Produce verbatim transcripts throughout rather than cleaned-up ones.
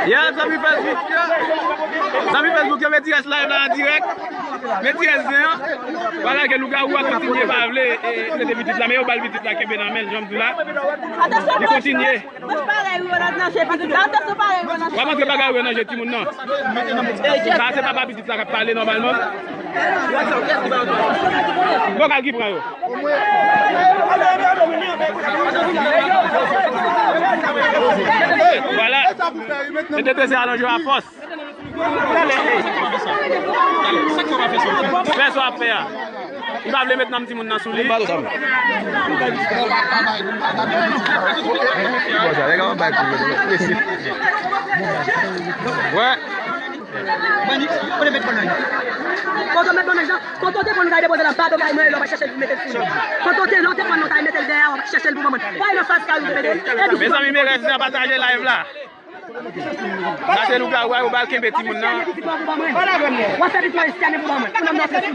Ya, zanmi Facebook yo. Zanmi Facebook yo, Metirès live la an dirèk. Metirès zen an. Vwala ke lougawou a kontinye pa vle e, e, trete pitit la, men yo ba l pitit la kenbe nan men l, jan m di la. Li kontinye. W ap antre bagay ou yo nan je timoun nan. Sa se papa pitit la k ap pale nòmalman. Bon, kal ki pran yo. Vwala. Se te trese alonje a fòs. Fè sa w ap fè a. Li pa vle met nanm timoun nan sou li. Wè. Kote w met bannanj la? Kote w te konn ou ta depoze nan bado kay mwen, lè w pa chèche l pou mete l sou li. Kote w te, lè w te konn ou ta mete l dèyè, w pa chèche l pou ban mwen. Wè nan fas kay ou te mete l. Mezanmi, Metirès zen an, pataje live la. Sa se lougawou a, yo ba l kenbe timoun nan. W ap fè pitit mwen eskyane pou ban mwen. Pou nan mèt sou li.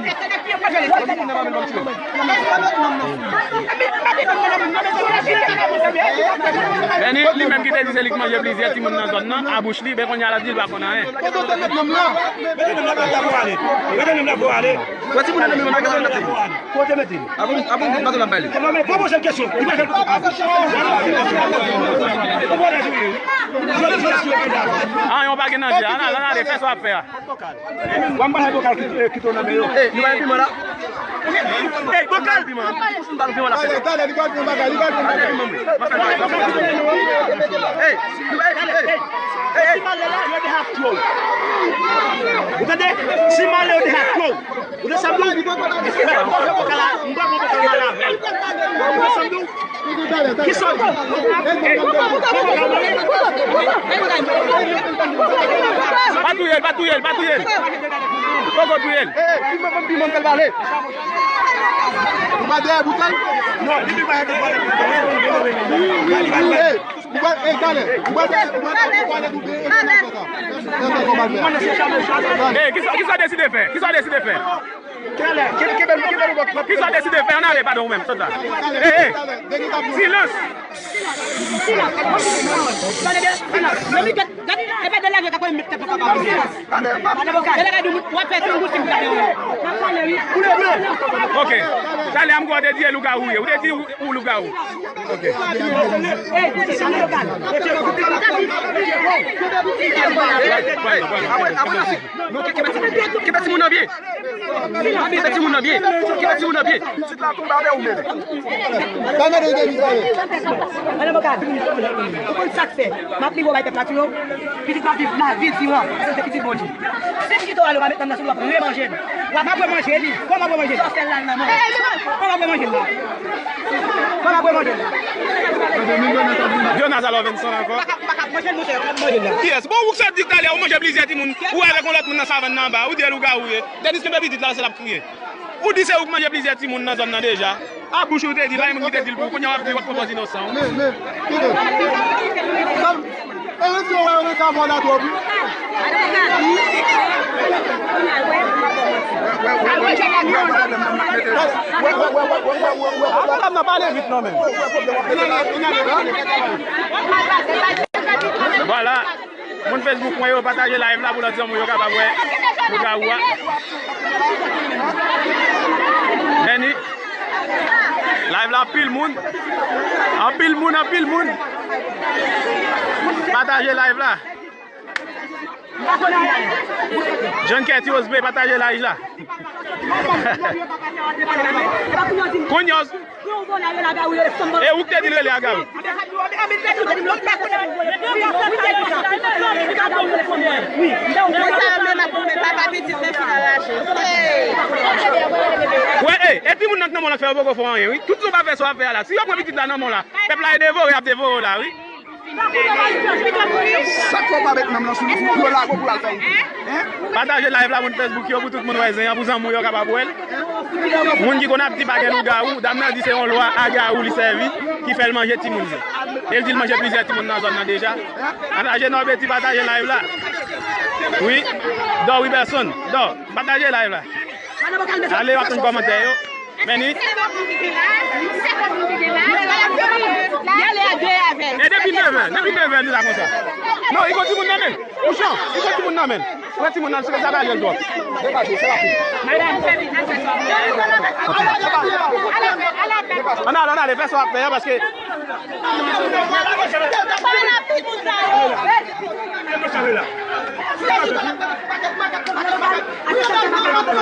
Meni, li menm ki te di se li k manje plizyè timoun nan zòn nan, a bouch li, ben kounye a l ap di l pa konn anyen. Kote w te met nonm nan? Mete nonm nan pou ale. Mete nonm nan pou ale. Wè timoun nan menm pa gen anyen. Kote w te mete l? Apre, apre, m pa t ap bay li. Non, men, pa poze l kesyon. Li pa fè l. Ou pa la jwe. Jodi, jodi, jodi, jodi. Ah, yon pa gen nan je a. Ann ale, ann ale, fè sa w ap fè a. Wa m pa la vokal ki, eh, ki tou nan men yo. Eh, nou pa gen piman la? Eh, vokal. Piman. M pa gen piman la. Talè, talè, li pral pran bagay, li pral pran bagay. Eh, nou pa gen piman, wi. Eh, nou pa gen, eh, eh, eh, eh. Si m ale la, yo te half throw. Ou tande? Si m ale, yo te half throw. Ou tande sa m di w? M pral pran bokal la, m pral pran bokal la avè l. Ou tande sa m di w? Kisa w di? Pa touye l, pa touye l, pa touye l. Poko touye l. Ou pa dèyè boutèy? Non, li pa dèyè boutèy. Ou pa, ey, talè. Ou pa dèyè, ou pa dèyè boutèy. Ey, kisa, kisa w deside fè? Kisa w deside fè? Kisa w deside fè? Ann ale, padon, ou menm, sot la. Ey, ey. Silans. Ok. Talè a m kwè w te di e lougawou ye. Ou te di ou, ou lougawou. Ok. Kenbe timoun nan byen. Kenbe timoun nan byen. Kenbe timoun nan byen. Pitit la tonbe avè ou menm. Ou konn sa k fè? M ap livre w bay pèp la tou yo. Pitit la viv lavi diran. Se pitit Bondye. Si m kite w ale, w pa met nanm nan sou li, w ap remanje l. W ap remanje li. Kòman w ap remanje l? Kòman w ap remanje l la? Kòman w ap remanje l la? Jonas alò Vincent ankò. M pa ka, m pa ka manje l, monchè, kòman m manje l la? Kiyès? Bon, ou k sot di talè, ou manje plizyè timoun, ou avèk yon lòt moun nan savann nan anba, ou di e lougawou ye. Denis kenbe pitit la, se l ap kriye. Ou di se ou k manje plizyè timoun nan zòn nan deja. A bouch ou te di, pa gen moun ki te di l pou ou. Kounye a w ap di w ap pran pòz inosan w. Men, men, kite. Sa, e, si w wè yo nan kavò la twòp, wi. Pale vit non, men. Vwala. Moun Facebook mwen yo, pataje live la pou lòt zanmi w yo kapab wè lougawou a. Meni. Live la, anpil moun. Anpil moun, anpil moun. Pataje live la. John Curtis Osbe, pataje live la. Kounye a, e ou k te di l rele Agawou. Wè, e, e timoun nan k nan men w la k fè yo poko fè w anyen, wi. Tout sa w pa fè, sa w ap fè a la. Si yo pran pitit la nan men w la, pèp la e devore, y ap devore w la, wi. Sa k fè w pa met nanm nan sou li pou yo lage w pou l al fè wout ou? Pataje live la, moun Facebook yo, pou tout moun wè zen an, pou zanmi w yo kapab wè l. Moun ki konn ap di pa gen lougawou, dam nan di se yon lwa Agawou li sèvi, ki fè l manje timoun yo. E l di l manje plizyè timoun nan zòn nan deja. Pataje non, Betty, pataje live la. Wi. Dò, wi, pèsonn. Dò, pataje live la. Ale, w ap tann kòmantè yo. Meni. Depi devan li la konsa. Non, li gon timoun nan men l. Pouchon, li gon timoun nan men l. Pran timoun nan, se sakaje l twòp. Ann ale, ann ale, fè sa w ap fè a, paske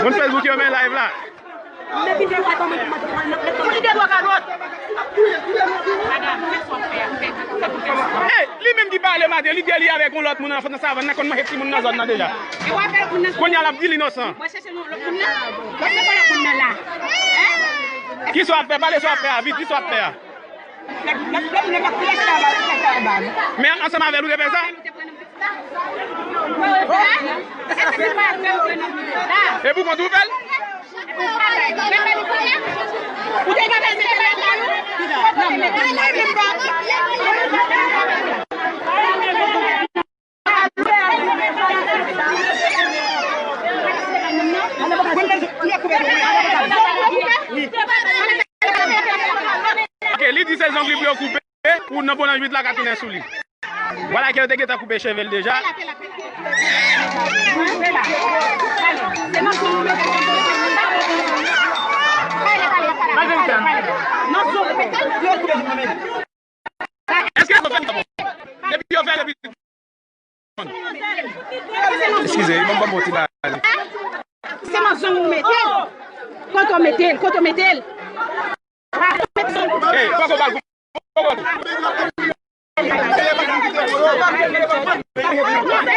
moun Facebook yo men live la. Hey, li menm ki pale maten, li di li avèk yon lòt moun nan, nan savann nan, konn manje timoun nan zòn nan deja. Kounye a l ap di l inosan. Kisa w ap fè? Pale sa w ap fè a, vit, kisa w ap fè a? Men ansanm avè l ou te fè sa? E pou kont ou fè l? Ok, li di se zong li pou yo koupe, ou nan pwolonj uit la ka tounen sou li. Vwala ke yo te gentan koupe cheve l deja. Èske yo fè l depi Eskize, ban m, ban m yon ti bagay. Se nan zong ou mete l. Kote w mete l? Kote w mete l? Hey, poko ba l kou. Poko.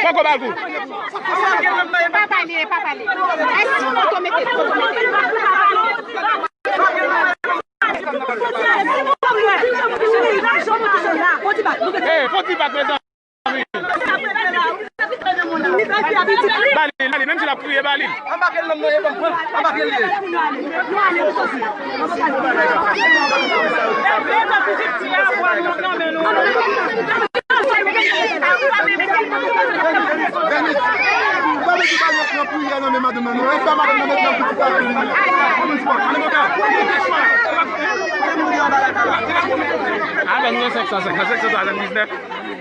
Poko ba l kou. Pa pale, pa pale. Kote w mete l? Kote w mete l? Hey, fò ti bat, mezanmi. Ba li, ba li, menm si l ap kriye, ba li. Anbake l nan men, anbake l li ye. Avè nou nan senk san senkant, senk san swasanndiznèf.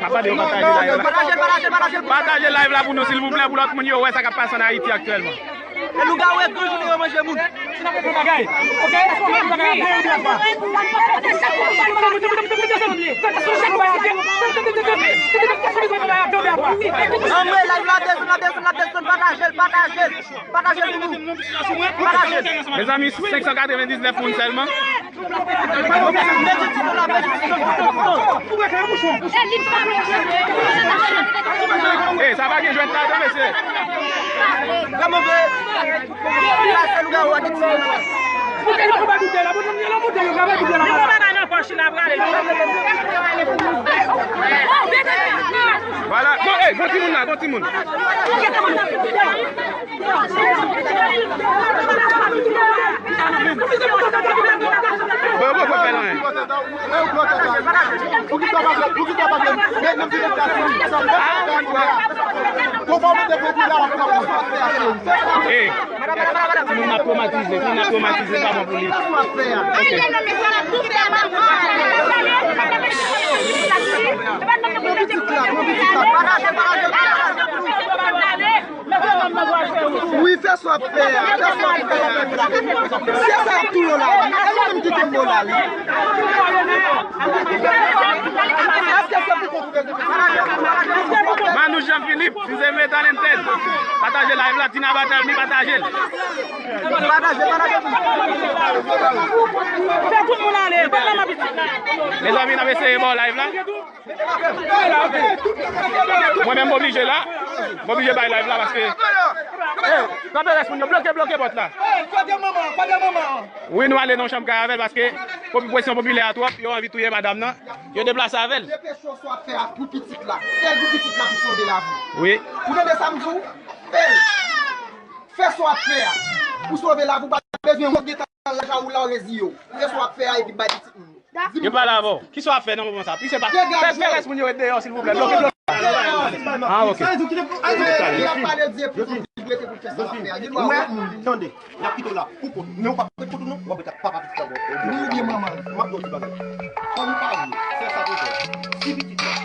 Pataje, pataje live la. Pataje live la pou nou, silvouplè, pou lòt moun yo wè sa k ap pase ann Ayiti aktyèlman. E lougawou e gran jounen yo manje moun. Anmwe, live la desann, la desann, la desann, pataje l, pataje l. Pataje l pou nou. Pataje l. Mezanmi, senk san katrevendiznèf moun sèlman. Ey, sa pa gen jwèt ladan, mesye. Kòman vle? La se lougawou a ki ti. Vwala. Bon, ey, bon timoun la, bon timoun. Bon, bon, bon, fè l anyen. Ey, timoun ap twomatize, timoun ap twomatize, pa bon pou li. Ok. Wi, fè sa w ap fè a, fè sa w ap fè a. Se sa y ap touye w la, wi. E li menm ki kenbe w la, wi. Èske se pou kont ou bezwen fè sa? Manouche Jean Philippe, Size Talented. Pataje live la, Tina Battle, mi pataje l. Pataje, pataje. Fè tout moun ale, pa nan pitit la. Mezanmi, n ap eseye ba w live la. Mwen menm m oblije la. M oblije bay live la paske. Ey, kanpe rès moun yo, bloke, bloke pòt la. Wi, nou ale nan yon chanm kay avè l paske popi-, presyon popilè a twòp, yo anvi touye madanm nan. Yo deplase avè l. Depi chwa sa w ap fè a pou pitit la. Fè l pou pitit la pou sove lavi w. Wi. Ou tande sa m di w? Fè l. Fè sa w ap fè a pou sove lavi w. Pa bezwen wòk gentan laj a ou la w reziye w. Fè sa w ap fè a epi bay pitit moun. Yo pale avè w. Kisa w ap fè nan moman sa? Pise pa. Fè, fè rès moun yo ret deyò, silvouplè. Bloke, bloke. Ah, ok. Li ap pale di epi pou li rete pou l fè sa l ap fè a. Li dwa wè moun. Tande, y ap kite w la pou kont ou. Men ou p ap ret kont ou non, w ap ret ak papa pitit la. Wi, oubyen manman l. M ap di w ti bagay. Fanmi pa vle fè sa pou fè. Si pitit la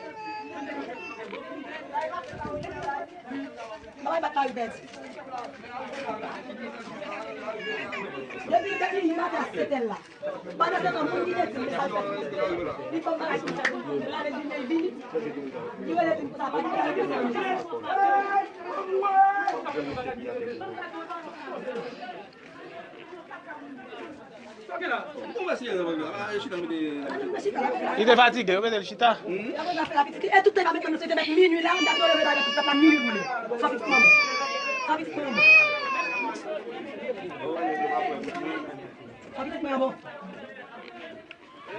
Bagay bat la ribèt. Depi, depi maten a sèt è la. Pandan se tan, moun ki te di m mesaj fèt, li ban m bagay pou m fè pou l lave vin, li vini. Li rele vin pou sa, pa gen bagay pou sa. Li te fatige, yo mete l chita. E tout tan, se te mèt minui la, m t ap leve bagay pou pèp la, minui boule. Sa pitit manman. Sa pitit manman. Sa pitit manman.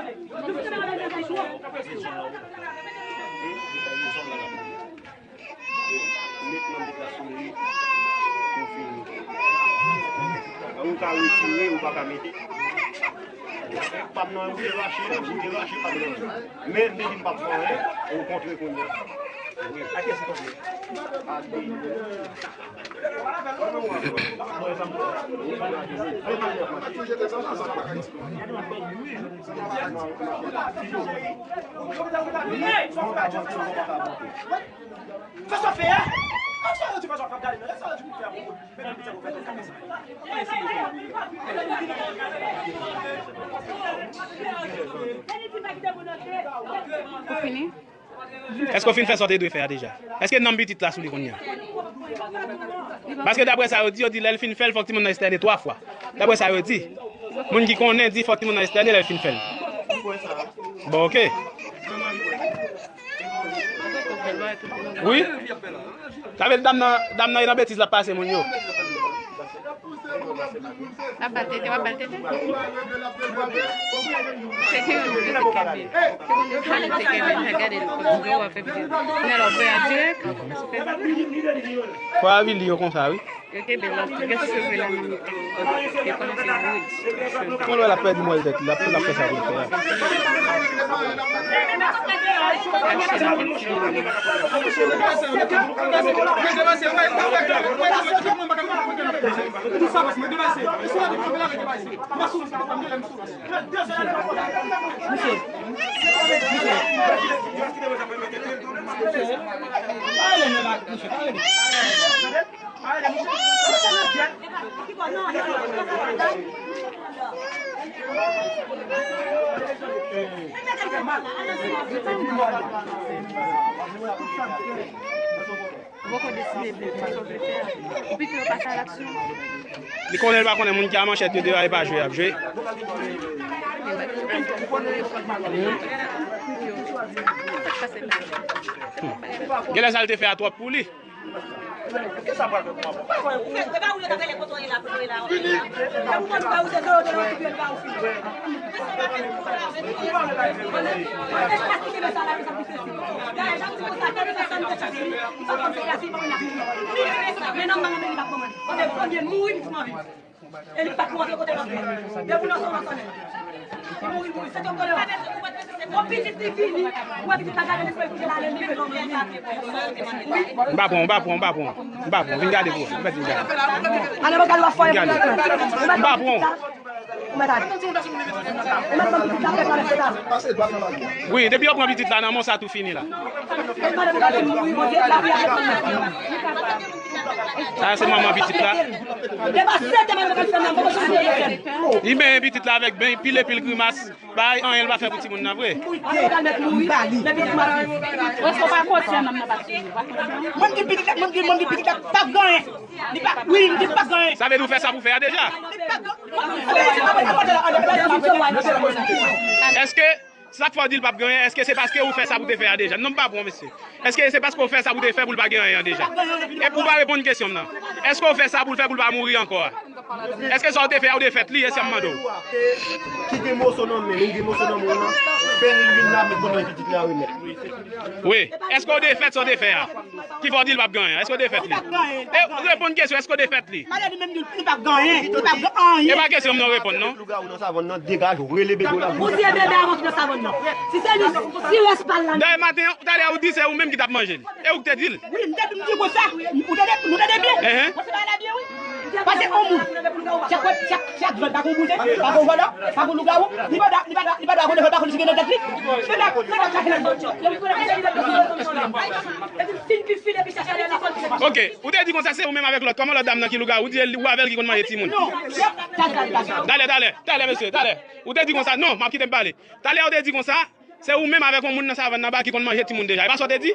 Met nan bit la sou li pou fini. Ou ka retire, ou pa ka mete. Pa m nan, ou te rache, ou te rache, pa m nan. Men, m te di m p ap fè anyen, ou kontre kounye a. Wi. A kiyès li kontre? A de. Fè sa w fè a. Fè sa w di, fè sa w fè, gade, men sa w di pou fè a, pou men sa w fè a. Ou fini? Èske w fin fè sa w te dwe fè a deja? Èske nanm pitit la sou li kounye a? Paske daprè sa yo di, yo di lè l fin fè l, fòk timoun nan estène twa fwa. Daprè sa yo di. Moun ki konnen di fòk timoun nan estène lè l fin fè l. Bon, oke. Wi. Sa vle di dam nan, dam nan e nan betiz l ap pase moun yo. L ap ba l tete, w ap ba l tete. Tete yo, tete kebe. Tete kebe, gade l, gade l, w ap fè piti. Nan lò, w fè a dirèk. Fò avili yo konsa, wi. Yo kenbe lòt tou, gen seve la nan mitan. Yo kòmanse boure. Mwen wè l ap pèdi mòl tèt li, l ap, l ap fè sa pou l fè a. Ou poko deside de sa w vle fè a. Ou pito pase a laksyon. Li konnen l pa konnen moun ki a manchèt yo deyò a, e pa jwe y ap jwe. Genlè sa l te fè a twòp pou li. E li pa t montre kote l antre. Depi nan son nan sonnen. Li mouri, mouri. Se te yon kolera. Yon pitit li vini, ou wè pitit la gade, li fè koute la, li leve konn konsa. M pa pran, m pa pran, m pa pran. M pa pran. Vin gade pou ou. Vin gade. Ale, mwen gade w ap fòye pou mwen. M pa pran. Ou mèt ale. Ou mèt ban pitit la, pèp la mèt fè sa. Wi, depi yo pran pitit la nan men w, sa tou fini la. Sa se manman pitit la. Li benyen pitit la avèk beny, pile pil grimas. Bay anyen l pa fè pou timoun nan vre. Mwen ki pitit la, mwen ki, mwen ki pitit la, pa ganyen. Li pa, wi, li pa ganyen. Sa vle di w fè sa pou fè a deja? Li pa ganyen. Èske Sa k fè w di l p ap gen anyen, èske se paske ou fè sa pou te fè a deja? Non, m pa pran, mesye. Èske se paske ou fè sa pou te fè pou l pa gen anyen an deja? Epi ou pa reponn kesyon m nan. Èske ou fè sa pou l fè pou l pa mouri ankò a? Èske sa w te fè a, ou defèt li, e sa m mande w? Ki gen moso nan men, ou gen moso nan men w lan, fè l vin la, met bò nan pitit la remèt. Wi. Èske ou defèt sa w te fè a? Ki fè w di l p ap gen anyen? Èske w defèt li? E, reponn kesyon, èske w defèt li? Maladi menm di li p ap gen anyen, li p ap gen anyen. E pa kesyon m nan w reponn, non. Lougawou nan savann nan, degaje w, rele bebe w la. Ou tiye bebe a rantre nan savann nan. Si se li, si rès pa l la. Dayè maten an, talè a ou di se ou menm ki t ap manje li. E ou ki te di l. Wi, m te di, m di konsa. Ou tande, nou tande byen? Enhen. Mwen se pa la byen, wi. Paske yon moun, chak, chak, chak zòn, pa gen yon bouzen, pa gen yon vòlò, pa gen yon lougawou, li pa dwa, li pa dwa, li pa dwa konn fè pa konn si gen nan tèt li. Se la, se la, se la. Ok, ou te di konsa se ou menm avèk lòt, kòman lòt dam nan ki lougawou, ou di ou avè l ki konn manje timoun. Non, talè, talè, talè, mesye, talè. Ou te di konsa, non, m ap kite m pale. Talè ou te di konsa, se ou menm avèk yon moun nan savann nan ba ki konn manje timoun deja. E pa sa w te di?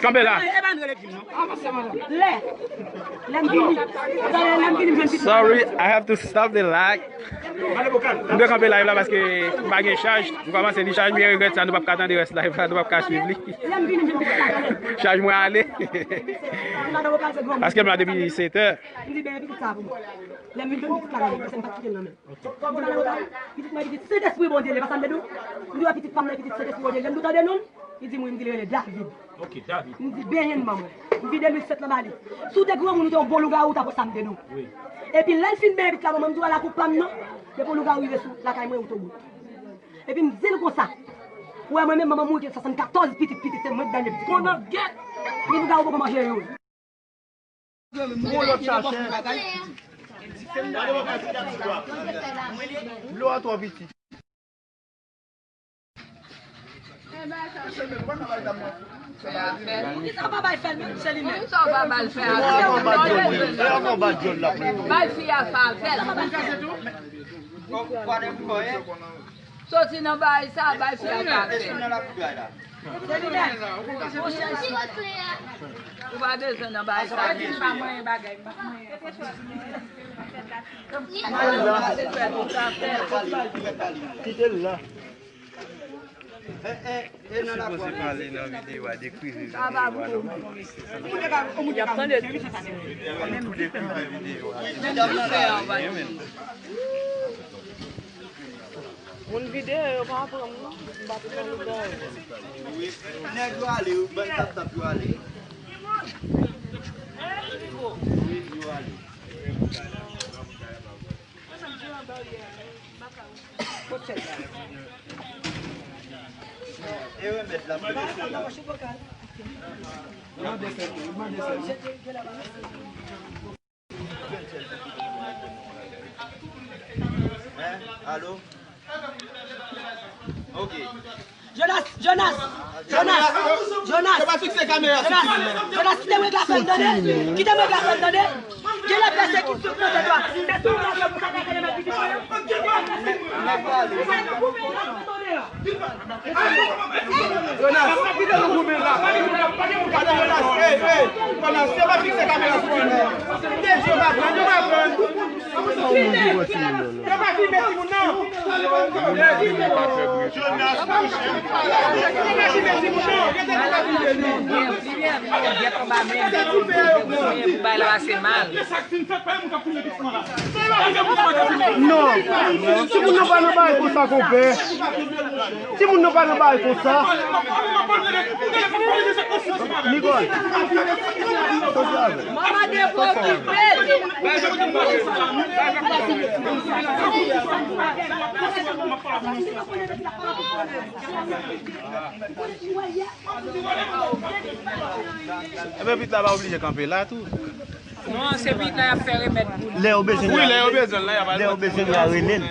Kanpe la. Lè, lè m vini, lè m vini, m jwenn pitit. Sorry, I have to stop the lag. M dwe kanpe live la paske m pa gen chaj. M kòmanse li chaj, m byen regrèt sa, nou p ap ka tande rès live la, nou p ap ka swiv li. Chaj mwen ale. Paske m la depi sèt è. M di, "Ben, pitit sa pou mwen." Lè m vin jwenn pitit la, paske m pa t kite l nan men. M di, "Pitit mwen, pitit Sentespri Bondye, li pa sa m te di w?" M di, "Wè pitit pa m nan, pitit Sentespri Bondye, lè m di w tande non l?" Li di m, wi, m di l rele David. Ok, David. M di, "Benyen l, manman." M vide lwil sèt lan ba li. Si w te granmoun, ou te yon bon lougawou, ou t ap wè sa m te di w. Wi. Epi lè l fin benyen pitit la, manman, m di w, "Ala kou pa m non, depi yon lougawou rive sou lakay mwen, ou tou bout." Epi m di l konsa, "Ou wè mwen menm, manman m mouri, te gen swasannkatòz pitit, pitit, se mwen k dènye pitit." Konan gèt! Li lougawou poko manje youn. Yon lòt sachè. Dlo a twò piti. Poukisa w pa bay fè l menm, se li menm? Poukisa w pa bay fè l? Bay fi a favè l. Soti nan bagay sa, bay fi a pa fè. Ou pa bezwen nan bagay sa. Kite l la. Li sipoze pale nan videyo a, dekri videyo a, non? Y ap tande. Tou dekri videyo a. Moun videyo yo pa pran m non. M pa te konn bagay. Wi, nèg yo ale, wi, bann tap tap yo ale. Wi, yo ale. E remèd la. Hein? Allô? Ok. Jonas, Jonas, Jonas, Jonas, Jonas, kite mwen glase m tande, kite mwen glase m tande. Gen lè pèsekisyon kote dwa. Jonas, kite nou goumen la. Jonas, ey, ey, Jonas, yo pa fikse kamera sou timoun nan. Kite je yo pa pran, yo pa pran. Yo pa filme timoun nan. Jonas, yo pa filme timoun nan. Yo pa filme timoun nan. Bay la pase mal. Non. Timoun nan pa nan bagay konsa, konpè. Timoun nan pa nan bagay konsa. Nicole. Manman depokipe. Ebyen, pit la pa oblije kanpe la tou. Non, se pit la y ap fè remèd pou li. Lè yo bezwen l, wi, lè yo bezwen l la, y ap al. Lè yo bezwen l, y a rele l.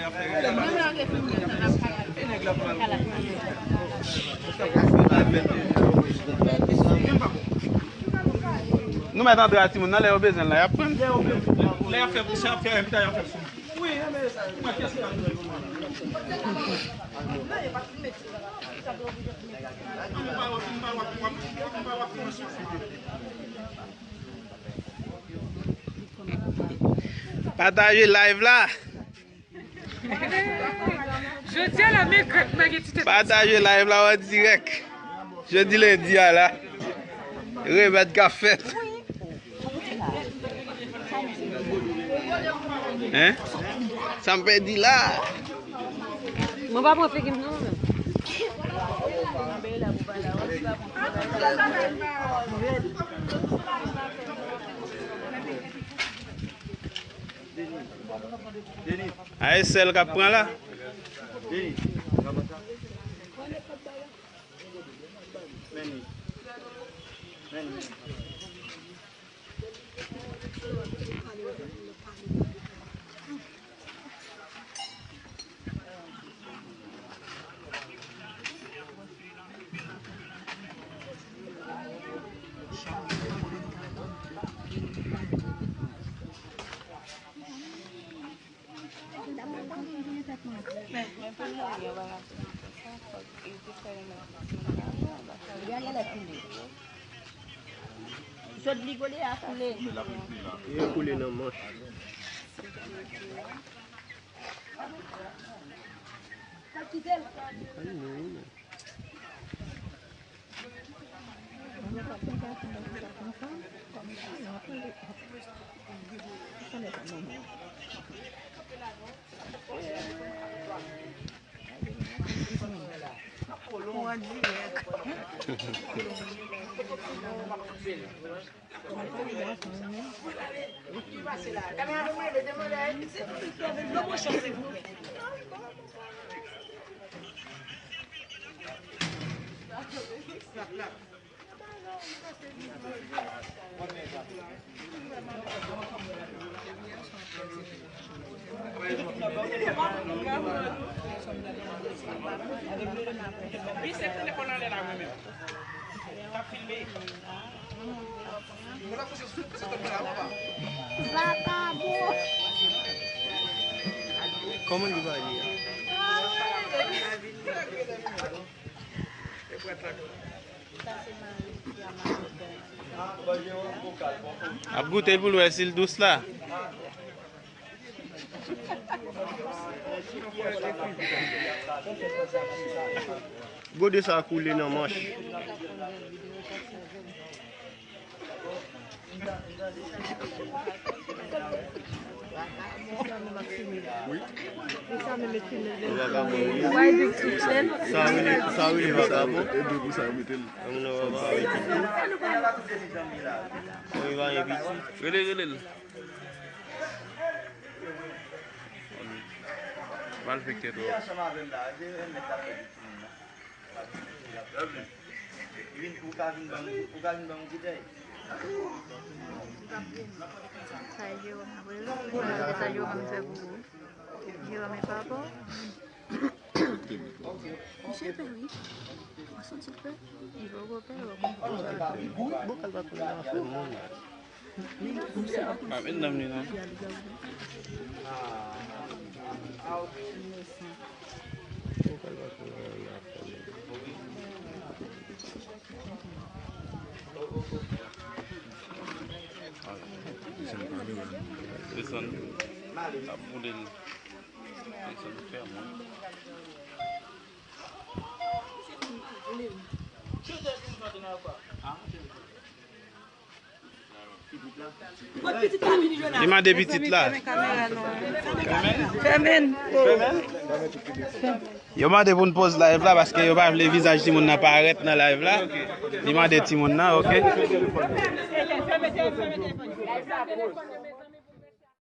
Nou mèt antre a timoun nan, lè yo bezwen l la, y ap pran l. Lè y ap fè, se y ap fè, pita y ap fè sou. Pataje live la. Jodi a la, men grèk mwen gen ti tèt. Pataje live la an dirèk. Jodi lendi a la. Remèd k ap fèt. Hein? Sa m pèdi la. Mwen pa pran figi m non, men. A e sèl k ap pran la. Sot li kole a koule. Li koule nan manch. Kòman li va ye a? Ap goute l pou l wè si l dous la. Gode sa koule nan manch. Wi. Sa rele, sa rele vakabon. E de pou sa yo mete l. Moun nan vakabon. Wi, pa gen pitit. Rele, rele l. Malfektè twòp. Vin, ou ka vin ban m, ou ka vin ban m koutèy. Sa e Jewòm ap rele. Sa Jewòm fè pou ou. Jewòm e papa w. Misye pè wi. Mwen santi l pè. Li poko pè, ou konprann. Bokal pa konnen afè moun. Pa met nan li non. Desann. Ap boule l. Desann fè mwen. Li mande pitit la. Fèmen. Yo mande pou n poz live la paske yo pa vle vizaj timoun nan parèt nan live la. Li mande timoun nan, oke.